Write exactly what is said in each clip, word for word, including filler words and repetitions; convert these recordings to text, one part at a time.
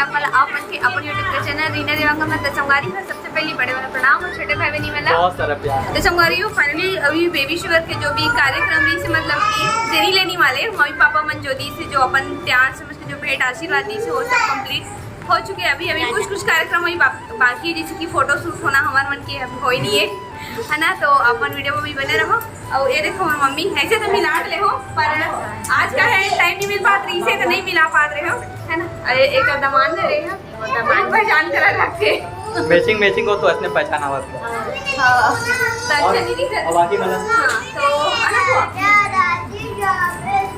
आप मन, आप मन के अपन YouTube के चैनल रीना देवांगन में। तो संगवारी हो, सबसे पहली बड़े वाला प्रणाम और छोटे भाई बहनी वाला बहुत सारा प्यार। तो संगवारी हो, finally अभी बेबी shower के जो भी कार्यक्रम रहिस हे, मतलब कि देरी ले नइ माने, मम्मी पापा मन जो दिस हे, जो अपन प्यार समझ के जो भेंट आशीर्वाद दिस हे, वो सब complete हो चुके हे। अभी अभी कुछ कुछ कार्यक्रम अभी बा-, बाकी हे, जैसे कि photo shoot होना हमर मन के अभी होय नइ हे, है ना? तो अपन video में भी बने रहो। अउ ये देखो, हमर मम्मी ऐसे तो मिला ले हो, पर आज का है, time नहीं मिल पात रहिस हे, तो नहीं मिला पात रहे हो, है ना? अरे, एक दमान दे रहे हो, दमान पहचान करा लगथे। Matching, matching हो तो असने पहचान आवत हे। हाँ, तो अच्छा नहीं दिखत। अब बाकी वाला? हाँ, तो अनक हो।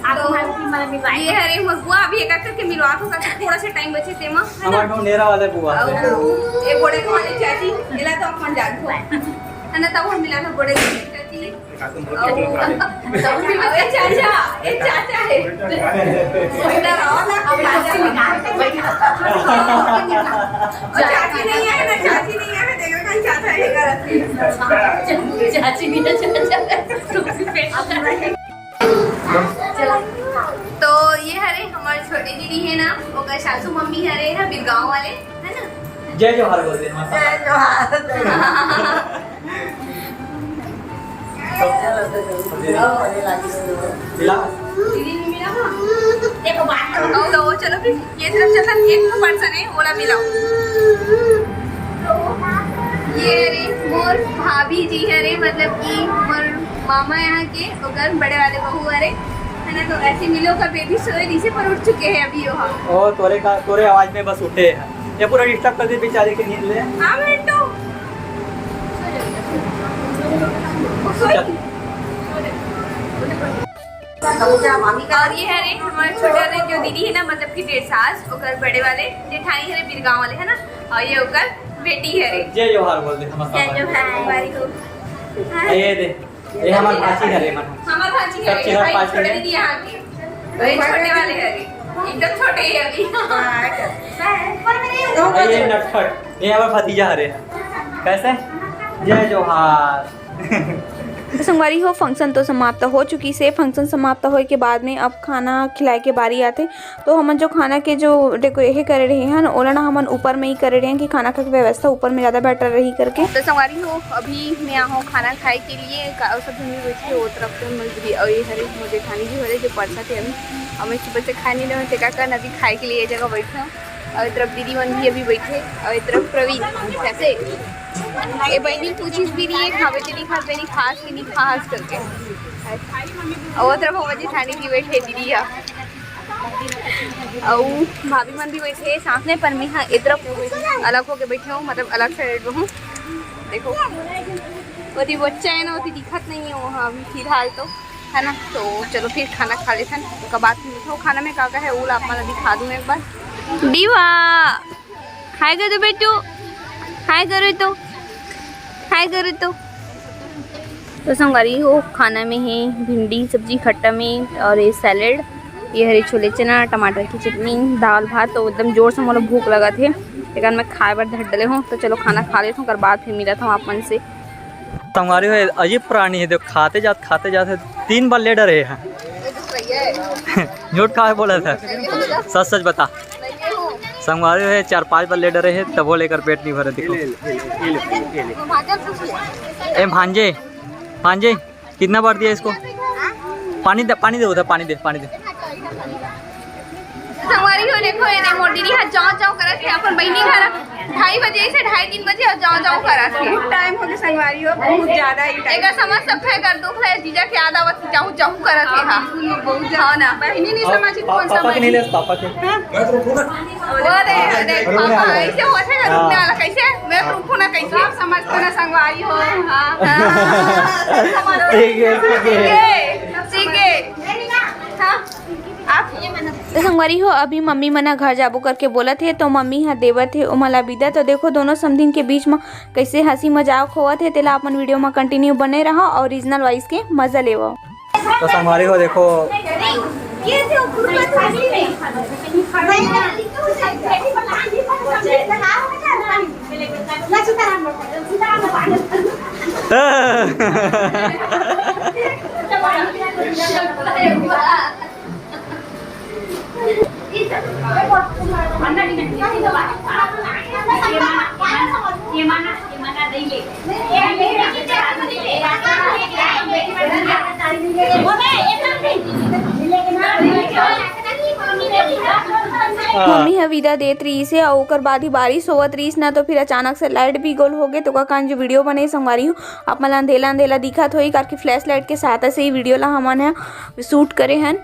आप तो हमारे team वाला मिलवाए। ये हरे मोर बुआ, अभी एक एक करके मिलवा दो, ताकि थोड़ा सा time बचे तेमा, है ना? हमारे को नेरा वाले बुआ। अउ ये बड़े को वाली चाची, एला तो अपन जान को, है ना? तब हम मिला था बड़े को वाली चाची। अउ, अउ ये चाचा, ये चाचा है। इधर आओ ना, अब चाचा निकाल के बैठा। और चाची नहीं है ना, चाची नहीं है, देखो कहीं चाचा है, घर पे। चाची नहीं है, चाचा है। तो ये हरे हमर छोटे दीदी है ना, ओकर सासू मम्मी हरे है बिरगांव वाले, है ना? जय जोहार बोल दे, मस्त। जय जोहार। मिला? दीदी नहीं मिला ना? देखो बात करो। तो चलो फिर, ये तरफ चलता, एक तो person है, ओला मिलाओ। ये रे मोर भाभी जी है रे, मतलब कि मोर मामा यहाँ के, ओकर बड़े वाले बहू हरे, है ना? तो ऐसे मिलो का baby सोए रहिसे पर उठ चुके हैं अभी वो। ओ, तोरे का, तोरे आवाज में बस उठे हैं। ये पूरा disturb कर दे बेचारे के नींद ले। हाँ, मैं तो सोए। चल। और ये है रे, हमारे छोटे वाले जो दीदी है ना, मतलब कि जेठ सास, ओकर बड़े वाले जेठानी है रे, बिरगांव वाले, है ना? और ये ओकर बेटी है रे। जय जोहार बोल दे, हम सब जय जोहार। भाई को। ये दे, ये हमार भांची है रे, मन। हमार भांची है सब रे, चीज भाई, पास छोटे में। दीदी यहाँ की। वही छोटे वाले है रे, एकदम छोटे ही है अभी। हाँ, अच्छा। ये नटखट, ये हमार भतीजा है रे। कैसे? जय जोहार। तो संगवारी हो, function तो समाप्त हो चुकिस हे। Function समाप्त होए के बाद में अब खाना खिलाए के बारी आथे। तो हमन जो खाना के जो डेको-, एहे करे रहे हन, ओला ना हमन ऊपर में ही करे रहे हन कि खाना खाए के व्यवस्था ऊपर में ज्यादा better रही करके। तो संगवारी हो, अभी मैं आहूँ खाना खाए के लिए, का-, सब झन भी बैठ के ओ तरफ से मजबी-, अउ ये हरे मोर जेठानी जी हरे जो परसा थे अभी, अउ मैं सुबह से खाए नहीं रहे, ते का करना अभी खाए के लिए ये जगह बैठे हूँ। अउ ए तरफ दीदी मन भी अभी बैठे, अउ ए तरफ प्रवीण। कैसे? ए बहिनी पूछिस भी नहीं है, खावे के नहीं खावे, नहीं खास के नहीं खास करके। अउ ओ तरफ हमर जेठानी जी बैठे, दीदी हा। अउ भाभी मन भी बैठे साथ में, पर मैं हा ए तरफ अलग होके बैठे हूँ, मतलब अलग side में हूँ। देखो, ओती बच्चा है ना, ओती दिखत नहीं है वहाँ अभी फिलहाल तो। है ना। तो चलो फिर खाना खा लेथन, ओकर बाद फिर मिलथन। खाना में का का है, वो ला आप मन ला दिखा दूँ एक बार। दीवा, hi कर दो बेटू, hi करो तो, hi करो तो। तो संगवारी हो, खाना में है भिंडी सब्जी खट्टा में और ये salad, ये हरे छोले चना, टमाटर की चटनी, दाल भात। तो एकदम जोर से मोला भूख लगत हे, लेकिन मैं खाए बर धर डले हूँ। तो चलो खाना खा लेथन, ओकर बाद फिर मिलत हूँ आप मन से। संगवारी हो, अजीब प्राणी है, देखो, खाते जात, खाते जात है, तीन बार ले डरे है। झूठ काहे बोला था, सच सच बता। संगवारी हो, चार पांच बार ले डरे है, तबो लेकर पेट नहीं भरे। देखो, ए भांजे, भांजे, कितना बार दिया इसको? पानी दे, पानी दे उधर, पानी दे, पानी दे। संगवारी हो, देखो, ये मोर दीदी हा जाँव जाँव करत हे अपन बहिनी घर, ढाई बजे से ढाई तीन बजे अउ जाँव जाँव करत हे। बहुत time हो गया संगवारी हो, बहुत ज्यादा ही time। एकर समझ सकते हैं, एकर दुख है, जीजा के याद आवत, जाँव जाँव करत हे हा। बहुत ज्यादा। हाँ ना। बहिनी नहीं समझी, कौन समझी? पापा के नहीं ले, पापा के। हाँ? वो दे, देख, पापा ऐसे होते हैं, रुकने वाला कैसे? मैं रुकूँ ना कैसे? आप समझते ना संगवारी हो। हाँ, हाँ। ठीक है, ठीक है। ठीक है, ठीक है। हाँ। आप तो संगवारी हो, अभी मम्मी मन ह घर जाबो करके बोलत हे, तो मम्मी ह देवत हे ओमन ला बिदा। तो देखो, दोनों समधिन के बीच म कैसे हंसी मजाक होवत हे, तेला अपन video म continue बने रहो और regional voice के मजा लेवो। तो संगवारी हो, देखो, मम्मी ह विदा देत रहिस हे, अउ ओकर बाद ही बारिश होवत रहिस ना, तो फिर अचानक से लाइट भी गोल हो गे। तो का कान जो वीडियो बने संगवारी हो, आप मन ला अंधेला अंधेला दिखत होही, काकि फ्लैश लाइट के सहायता से ही वीडियो ला हमन ह शूट करे हन।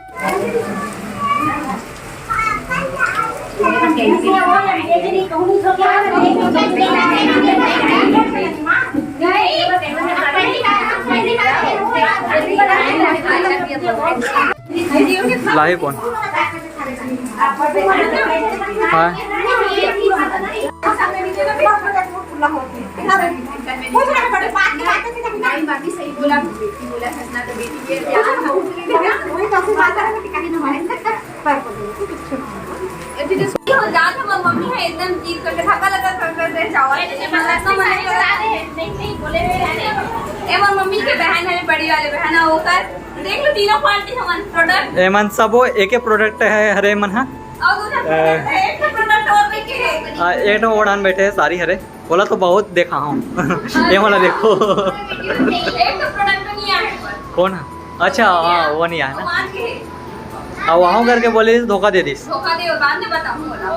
लाही कौन? हाँ। ए, मोर मम्मी के बहन हरे, बड़ी वाले बहन ह, ओकर देख लो, तीनों पार्टी हमन प्रोडक्ट। एमन सबो एके प्रोडक्ट हे, हरे मन हा। अउ दूसरा ए, प्रोडक्ट हे, एक ठो प्रोडक्ट और लेके हे। आ, एक ठो ओढ़ान बैठे हे, सारी हरे। ओला तो बहुत देखा हूँ। ये वाला देखो। एक ठो प्रोडक्ट नहीं आए पर। कौन है? अच्छा, हाँ, वो नहीं आया ना। वो आज के हे। अब वहाँ करके बोले, धोखा दे दिस। धोखा दे, बाद में बताऊँ बोला।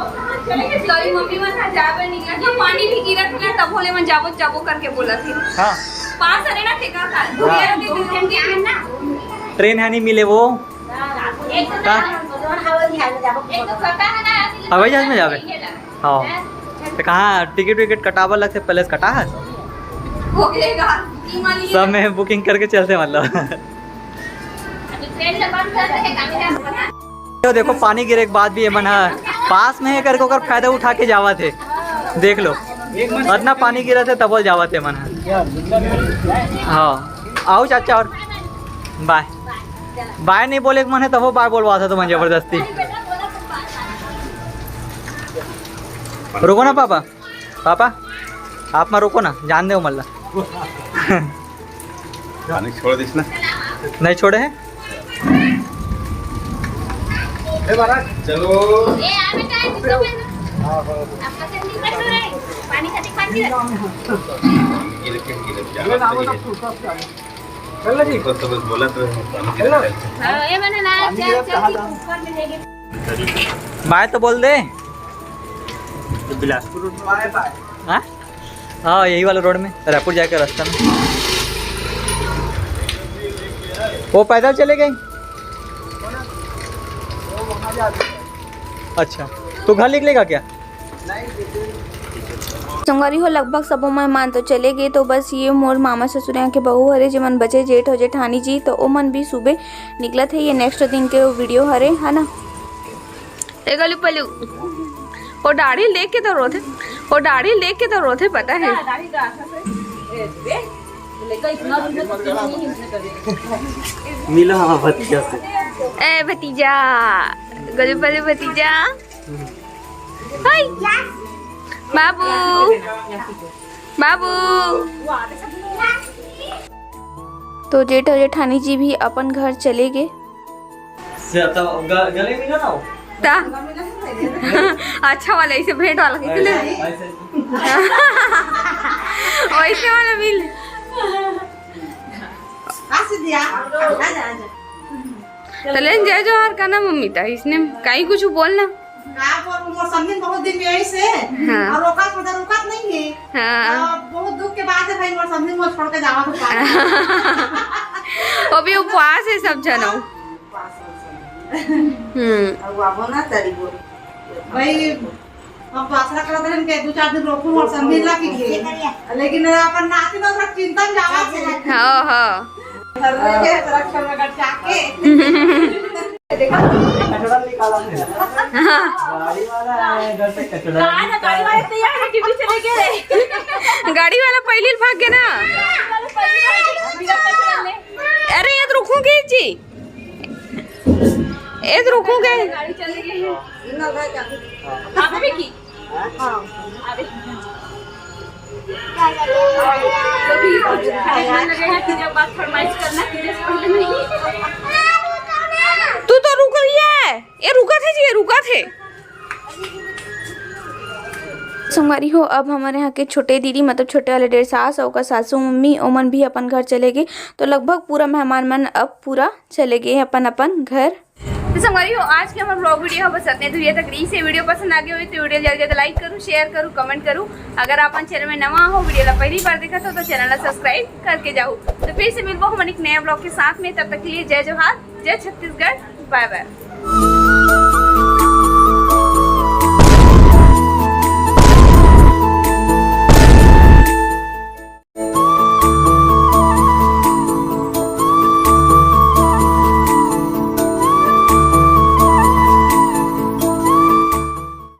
तो अभी मम्मी मन घर जाबे निकला, तो पानी भी गिरत ना, तब बोले मन जाबो, जाबो करके बोला थे। हाँ। पास अरे ना ठेका का। हाँ। दो घंटे के ना। ट्रेन है नहीं मिले वो। एक तो का? एक तो करता है ना। हवाई जहाज में जाबे? हाँ। तो कहाँ टिकट विकेट कटाबा लगथे, पहले से कटा है? हो गएगा, बुकिंग वाली है। सब में बुकिंग करके चलते मतलब। अभी ट्रेन से बंद कर दे, काम है। तो देखो, पानी गिरे के बाद भी ये मन ह पास में है करके ओकर फायदा उठा के जावत हे। देख लो, इतना पानी गिरत हे तबो जावत हे मन ह। हाँ, आओ चाचा और बाय। बाय नहीं बोले के मन है तबो बाय बोलवा था तुमन जबरदस्ती। रुको ना पापा, पापा आप मत रुको ना, जान दे मल्ला। नहीं छोड़ दिस ना। नहीं छोड़े है। ए महाराज, चलो। ए, आ बेटा, हाँ, हाँ। आपका चटनी बन रहा है। पानी खाती खाती है। ये लेके, ये लेके जाना चाहिए। चल जी। तो, तो बस बोला तो है, पानी की तरफ। हाँ, ये मैंने ना, पानी की तरफ कहाँ जाना? ऊपर में लेके। बाय तो बोल दे। तो बिलासपुर रोड में बाय, बाय। हाँ? हाँ, यही वाला रोड में, रायपुर जाके रास्ता में। वो पैदल चले गए। अच्छा, तो घर निकलेगा क्या? संगवारी हो, लगभग सबो मेहमान तो चले गए, तो बस ये मोर मामा ससुर यहाँ के बहू हरे, जेमन बचे जेठ हो जेठानी जी, तो ओमन भी सुबह निकलत हे। ये नेक्स्ट दिन के वीडियो हरे, है ना। ए गलू पलू, वो दाढ़ी लेके तो रोथे, वो दाढ़ी लेके तो रोथे, पता है। मिलो हमारा भतीजा से। ए भतीजा, गलू पलू भतीजा। हाय बाबू, बाबू। तो जेठ और जेठानी जी भी अपन घर चले गए। से तो ग-, गले मिला ना हो। ता? अच्छा वाला, ऐसे भेंट वाला, कैसे ले? ऐसे। वैसे वाला मिल। आ सीधिया, आ जा, आ जा। तो लेन जय जोहार का ना मम्मी, ता इसने कहीं कुछ बोलना। का बोल, मोर समधी बहुत दिन में आई से, हाँ। और रोकत, मतलब, रोकत नहीं है। हाँ। अब बहुत दुख के बात है भाई, मोर समधी मोर छोड़ के जावा तो पाए। वो भी उपवास है सब जनो। उपवास है सब। हम्म। अब आबो ना तारी बोल। भाई, हम तो आसरा करत रहन के दो चार दिन रोकू और समधी ला की के। लेकिन अपन नाती ना ओकरा चिंता में जावा से। हाँ, हाँ। घर में के रक्षा में गट जाके। कचड़ा निकाला है। गाड़ी वाला है, घर से कचड़ा कहाँ ना गाड़ी वाला तैयार है, ड्यूटी चले गए। गाड़ी वाला पहले ही भाग गया ना। गाड़ी वाला पहले ही भाग गया, बिना कचड़ा ले। अरे, ये तो रुकूंगी जी। ये तो रुकूंगी। गाड़ी चले गई है। आप भी की? तू तो रुक रही है, ये रुका थे जी, ये रुका थे। संगवारी हो, अब हमारे यहाँ के छोटे दीदी, मतलब छोटे वाले डेढ़ सास और का सासू मम्मी, ओमन भी अपन घर चले गए। तो लगभग पूरा मेहमान मन अब पूरा चले गए अपन अपन घर। तो संगवारी हो, आज के हमर ब्लॉग वीडियो ह बस अतने दूरिया तक रहिस हे। वीडियो पसंद आगे होही तो वीडियो जल्दी जल्दी लाइक करू, शेयर करू, कमेंट करू। अगर आप मन चैनल में नवा हो, वीडियो ला पहली बार देखत हो तो चैनल ला सब्सक्राइब करके जाहू। तो फिर से मिलबो हमन एक नया ब्लॉग के साथ में। तब तक के लिए जय जोहार, जय छत्तीसगढ़, बाय बाय।